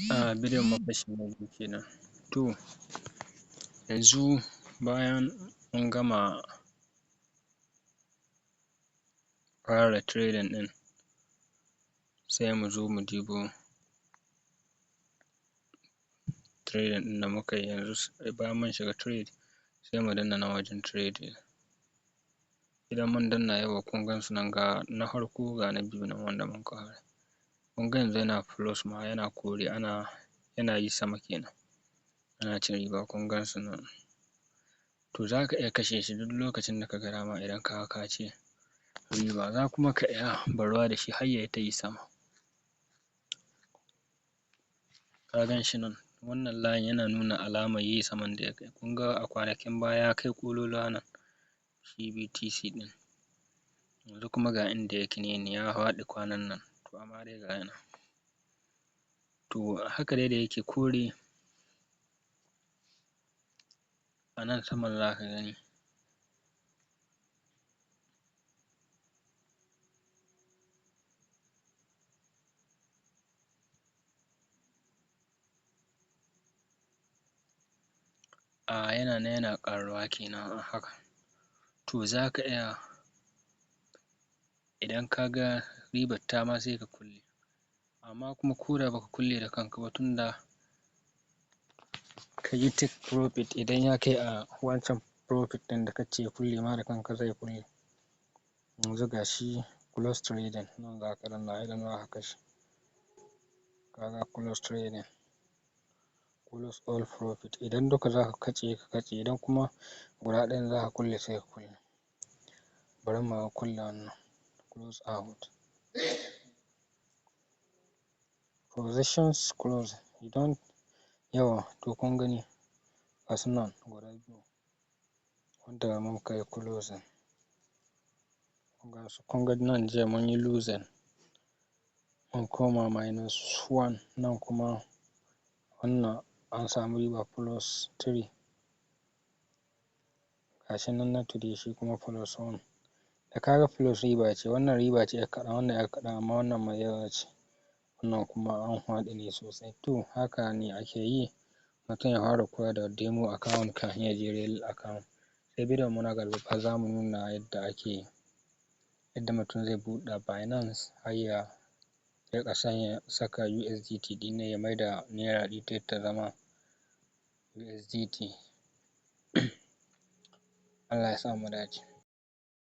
A bidiyon mu kashi na biyu kenan. To yanzu bayan mun gama fara trading ɗin, sai mu zo mu ɗibo trading ɗin da muka yi yanzu. Bayan mun shiga trade, sai mu danna nan wajen trading. Idan mun danna, yawwa, kun gan su nan, ga na farko, ga na biyu nan wanda muka fara. Kun ga yanzu yana plus ma, yana kore, ana yana yi sama kenan, ana cin riba. Kun gan su nan. To za ka iya kashe shi duk lokacin da ka ga dama idan ka ga ka ci riba. Za kuma ka iya barwa da shi har yayi ta yi sama. Ka gan shi nan, wannan layin yana nuna alamar yi saman da ya kai. Kun ga a kwanakin baya ya kai ƙololuwa nan, shi BTC ɗin. Yanzu kuma ga inda yake ne, ya faɗi kwanan nan, to amma dai ga nan. To haka dai da yake kore a nan saman, za ka gani a yana nan yana ƙaruwa kenan a haka. To za ka iya, idan ka ga ribar ta ma, sai ka kulle. Amma kuma ko da baka kulle da kanka ba, tunda ka yi take profit, idan ya kai a wancan profit ɗin da kace ya kulle ma, da kanka zai kulle. Yanzu ga shi close trading nan, za ka danna idan za ka kashe. Ka ga close trading, close all profit. Idan duka za ka katse, ka katse. Idan kuma guda ɗayan za ka kulle, sai ka kulle. Bari mu kulle wannan, close out positions, close idan. Yawwa, to kun gani, ga su nan guda biyu wanda muka yi closing. Kun ga nan jiya mun yi losing, mun koma minus one. Nan kuma wannan an samu riba, plus three. Gashi nan na today shi kuma plus one. Da kaga plus, riba ce. Wannan riba ce ƴar kaɗan, wannan ƴar kaɗan, amma wannan mai yawa ce. Wannan kuma an faɗi ne sosai. To haka ne ake yi, mutum ya fara koya da demo account kafin ya je real account. Sai bidiyon mu na gaba za mu nuna yadda ake, yadda mutum zai buɗe Binance har ya riƙa sanya saka USDT ɗin ne, ya maida naira ɗin ta zama USDT. Allah ya sa mu dace.